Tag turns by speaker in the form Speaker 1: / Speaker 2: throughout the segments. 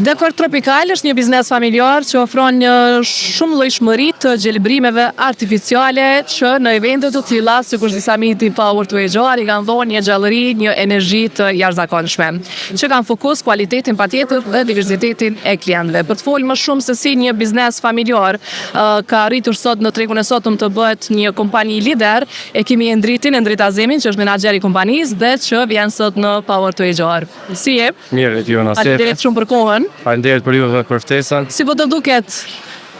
Speaker 1: Dekor Tropical është një biznes familjar që ofron një shumëllojshmëri të gjelbrimeve artificiale që në evente të tilla sikur si samiti Power to HR i kanë dhënë një gjallëri, një energji të jashtëzakonshme, që kanë fokus kualitetin patjetër dhe diversitetin e klientëve. Për të folë më shumë se si një biznes familjar ka arritur sot në tregun e sotëm të bëhet një kompani lider, e kemi Endritin, Endrit Azemin, që është menaxher i kompanisë dhe që vjen sot në Power to HR. Si je?
Speaker 2: Mirë, Etiona,
Speaker 1: si Faleminderit shumë për kohën.
Speaker 2: Faleminderit për ju dhe për ftesën.
Speaker 1: Si po të duket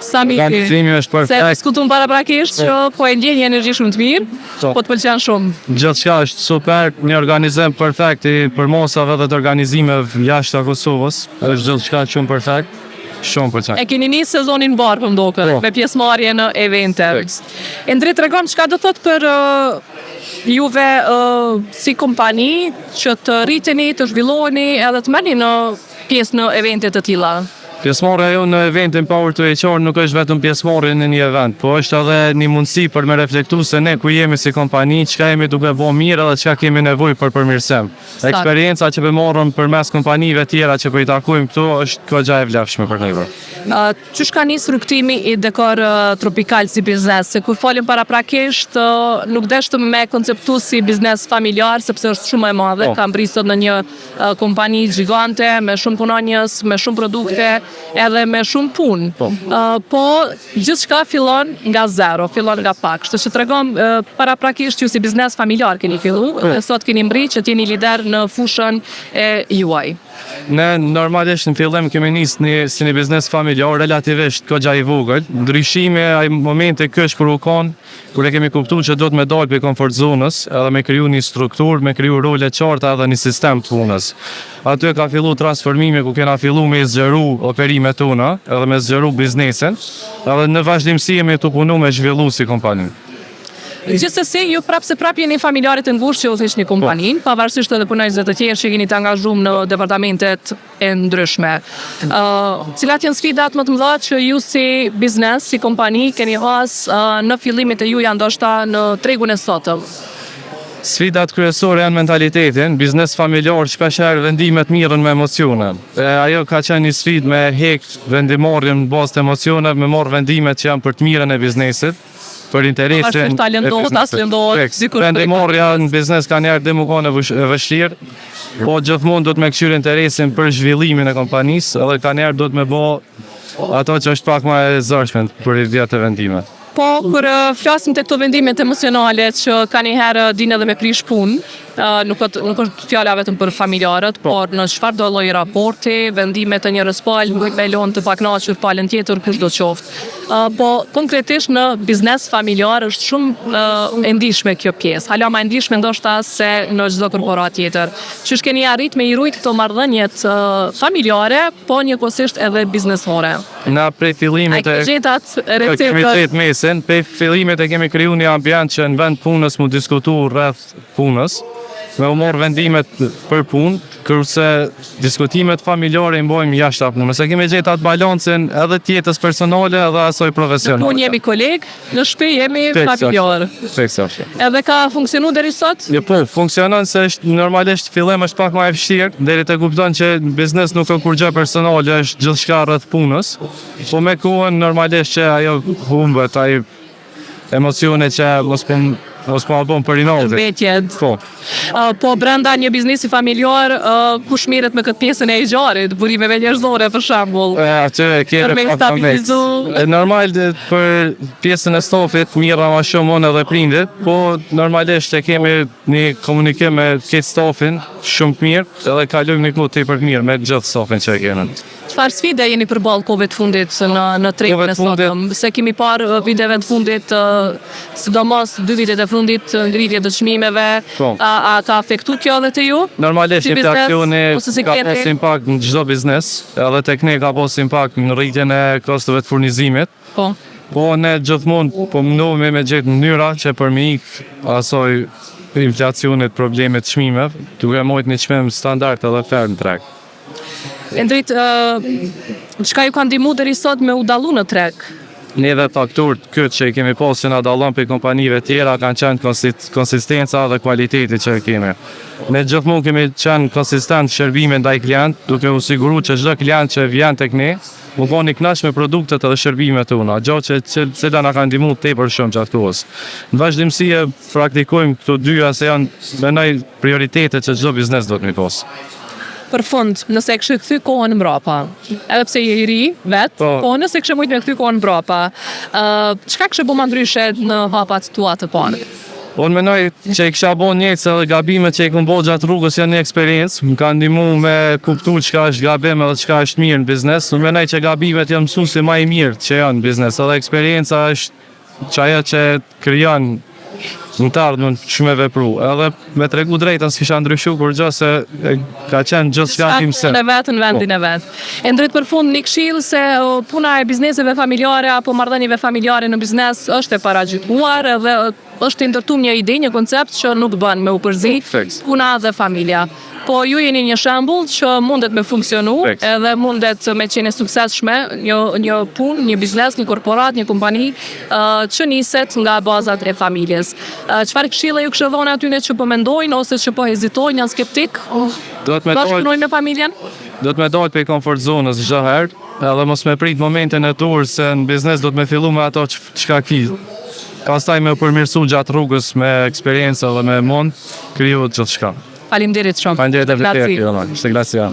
Speaker 1: samiti?
Speaker 2: Organizimi është perfekt.
Speaker 1: Se diskutuam paraprakisht që po e ndjen një energji shumë të mirë, po, po të pëlqen shumë.
Speaker 2: Gjithçka është super, një organizim perfekt i përmasave dhe të organizimeve jashtë Kosovës. Është gjithçka shumë perfekt. Shumë
Speaker 1: pëlqen. E keni nisë sezonin mbarë po më duket, po. me pjesëmarrje në evente. Endrit tregom çka do thotë për uh, juve uh, si kompani që të rriteni, të zhvilloheni edhe të merrni në pjesë në evente të tilla?
Speaker 2: Pjesëmarrja jonë në eventin Power to HR nuk është vetëm pjesëmarrje në një event, po është edhe një mundësi për me reflektu se ne ku jemi si kompani, çka jemi duke bo mirë edhe çka kemi nevojë për përmirësim. Eksperienca që po marrim përmes kompanive tjera që po i takojmë këtu është goxha e vlefshme për neve.
Speaker 1: Qysh ka nisë rrugëtimi i Dekor Tropical si biznes? Se kur folëm paraprakisht, nuk deshtëm me konceptu si biznes familjar, sepse është shumë më e madhe, po. ka mbri sot në një kompani gjigante, me shumë punonjës, me shumë produkte, edhe me shumë punë. Po, po gjithçka fillon nga zero, fillon nga pak. Kështu që tregom paraprakisht ju si biznes familjar keni fillu, po. dhe sot keni mbri që të jeni lider në fushën e juaj.
Speaker 2: Ne normalisht në fillim kemi nisë një, si një biznes familjar relativisht goxha i vogël. Ndryshimi ai momenti kyç kur u kon, kur e kemi kuptu që duhet me dalë prej comfort zonës edhe me kriju një strukturë, me kriju role qarta edhe një sistem të punës. Aty ka fillu transformimi ku kena fillu me zgjeru operimet tona edhe me zgjeru biznesin edhe në vazhdimësi jemi tu punu me zhvillu si kompani.
Speaker 1: Gjithsesi, ju prapë se prapë jeni familjarët e ngushtë që udhëhiqni kompaninë, po. pavarësisht edhe punonjësve të tjerë që jeni të angazhuar në departamentet e ndryshme. Ë, uh, cilat janë sfidat më të mëdha që ju si biznes, si kompani keni has uh, në fillimet e juaja ndoshta në tregun e sotëm?
Speaker 2: Sfidat kryesore janë mentalitetin, biznes familjar shpeshherë vendimet mirren me emocione. E, ajo ka qenë një sfidë me hek vendimmarrjen në bazë të emocioneve, me marrë vendimet që janë për të mirën e biznesit. për interesin
Speaker 1: e lëndohet, as lëndohet,
Speaker 2: dikush. Vendimmarrja në biznes kanjëherë din me konë e vështirë, po gjithmonë duhet me kqyr interesin për zhvillimin e kompanisë, edhe kanjëherë duhet me bo ato që është pak ma e zorshme për i dhjetë vendimet.
Speaker 1: Po, kur flasim te këto vendimet emocionale që kanjëherë din edhe me prish punë, Nuk është nuk është fjala vetëm për familjarët, po. por në çfarëdo lloj raporti, vendimet e njërës palë mund me lënë të pakënaqur palën tjetër kushdo qoftë. Po konkretisht në biznes familjar është shumë e ndjeshme kjo pjesë. Hala ma e ndjeshme ndoshta se në çdo korporatë tjetër. Qysh keni arrit me i rujt këto marrëdhëniet familjare, po njëkohësisht edhe biznesore?
Speaker 2: Na prej fillimit
Speaker 1: e gjetë atë recetën.
Speaker 2: Kemi gjetë mesin, prej fillimit e kemi kriju një ambient që në vend punës mu diskutu rreth punës, me u marrë vendimet për punë, kurse diskutimet familjare i mbajmë jashtë punës. E kemi gjetë atë balancin edhe të jetës personale edhe asaj profesionale.
Speaker 1: Në punë jemi kolegë, në shtëpi jemi familjar.
Speaker 2: Fiks.
Speaker 1: Edhe ka funksionu deri sot?
Speaker 2: Jo, po, funksionon se është normalisht fillim është pak më e vështirë, deri të kupton që në biznes nuk ka kurrgjë personale, është gjithçka rreth punës. Po me kohën normalisht që ajo humbet, ai emocione që mos po mos po bën për
Speaker 1: inat. Mbetjet.
Speaker 2: Po.
Speaker 1: Uh, po brenda një biznesi familjar, uh, kush merret me këtë pjesën e HR-it, burimeve njerëzore për
Speaker 2: shembull? E aty e kemi
Speaker 1: për me stabilizu.
Speaker 2: E normal dhe, për pjesën e stafit mirrna më shumë unë edhe prindit, po normalisht e kemi një komunikim me këtë stafin shumë të mirë, edhe kalojmë një kohë tepër të mirë me gjithë stafin që e kemi.
Speaker 1: Çfarë sfide jeni përballë kohëve të fundit në në tregun e sotëm? Se kemi parë viteve të fundit, sidomos dy vitet e fundit ngritje të çmimeve. Po. A, a ka afektu kjo edhe te ju?
Speaker 2: Normalisht si inflacioni si ka pas impakt në çdo biznes, edhe tek ne ka pas impakt në rritjen e kostove të furnizimit.
Speaker 1: Po.
Speaker 2: Po ne gjithmonë po mundohemi me gjetë mënyra që për me ik asaj inflacionit, problemit të çmimeve, duke majt një çmim standard edhe fer në treg.
Speaker 1: Endrit, çka ju ka ndihmu deri sot me u dallu në treg?
Speaker 2: Neve faktorët kyç që i kemi pas që na dallon prej kompanive tjera kanë qenë konsistenca dhe kualiteti që e kemi. Ne gjithmonë kemi qenë konsistent shërbime ndaj klient, duke u siguru që çdo klient që vjen tek ne, mu kon i kënaqur me produktet edhe shërbimet tona, gjë që, që cila na ka ndihmuar tepër shumë gjatë kohës. Në vazhdimësi e praktikojmë këto dyja se janë mendoj prioritete që çdo biznes duhet mi pas.
Speaker 1: Për fund, nëse e kishe kthy kohën mbrapa, edhe pse je i ri vet, po, po nëse kishe mujt me kthy kohën mbrapa, çka kishe bo ma ndryshe në hapat tua të parë?
Speaker 2: Unë mendoj që i kisha bo njëjtë se edhe gabimet që i kom bo gjatë rrugës janë një eksperiencë, më ka ndihmu me kuptu çka është gabim edhe çka është mirë në biznes. Unë mendoj që gabimet janë mësuesi ma i mirë që janë në biznes, edhe eksperienca është që ajo që krijon në të ardhmen që me vepru. Edhe me tregu drejtën s'kisha ndryshu kur gjë se ka qenë gjithçka
Speaker 1: Në
Speaker 2: mësim.
Speaker 1: e vet në vendin e vet. E ndrit për fund një këshill se puna e bizneseve familjare apo marrëdhënieve familjare në biznes është e paragjykuar edhe është i ndërtuar një ide, një koncept që nuk bën me u përzi
Speaker 2: Fiks.
Speaker 1: puna dhe familja. Po ju jeni një shembull që mundet me funksionu
Speaker 2: Fiks.
Speaker 1: edhe mundet me qenë e suksesshme një punë, një biznes, një korporat, një kompani që niset nga bazat e familjes. Çfarë këshille ju kishte dhënë atyre që po mendojnë ose që po hezitojnë, janë skeptik?
Speaker 2: Duhet me dalë
Speaker 1: Bashkëpunojnë me familjen?
Speaker 2: Duhet me dalë prej comfort zonës çdo herë, edhe mos me prit momentin e duhur se në biznes duhet me fillu me ato që çka ki. Pastaj me u përmirësu gjatë rrugës me eksperiencë dhe me mund, krijohet gjithçka.
Speaker 1: Faleminderit shumë.
Speaker 2: Faleminderit edhe
Speaker 1: Grazia.
Speaker 2: ty, Ishte grazia.